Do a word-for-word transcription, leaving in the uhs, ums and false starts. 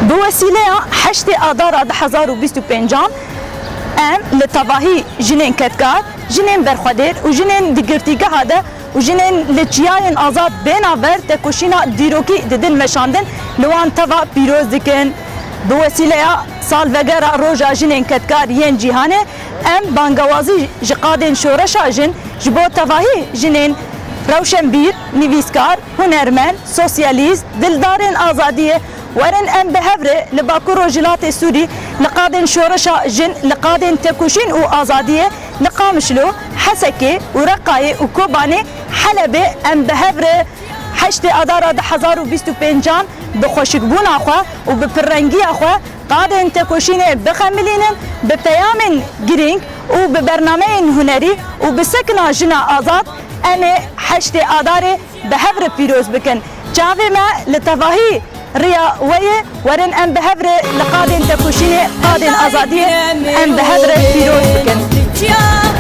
Bi wesîleya heştê Adara du hezar û bîst û pêncan em li tevahî jinên kedkar, jinên berxwedêr û jinên di girtîgeha de û jinên li çiyayên azad bê navber tekoşîna dîrokî didin meşandin, li wan teva pîroz dikin. Bi wesîleya salvegera Roja Jinên Kedkar yên Cîhanê em bangewazî ji qadên şoreşa jin ji bo tevahî jinên rewşenbîr, nivîskar, hunermend, sosyalîst, dildarên azadiyê, werin em bi hev re li Bakur Rojhilatê Sûrî li qadên şoreşa jin, li qadên tekoşîn û azadiyê li Qamişlo, Hesekê û Reqayê û Kobanê, Helebê em bi hev re heştê Adara du hezar û bîst û pêncan bi xweşikbûna xwe û bi pirrengiya xwe qadên tekoşînê bixemilînin, bi peyamên girîng û bi bernameyên hunerî û bi sekina jina azad em ê heştê Adarê bi hev re pîroz bikin. Çavê me li tevahî riya we ye, werin em bi hev re li qadên tekoşînê, qadên azadiyê em bi hev re pîroz bikin.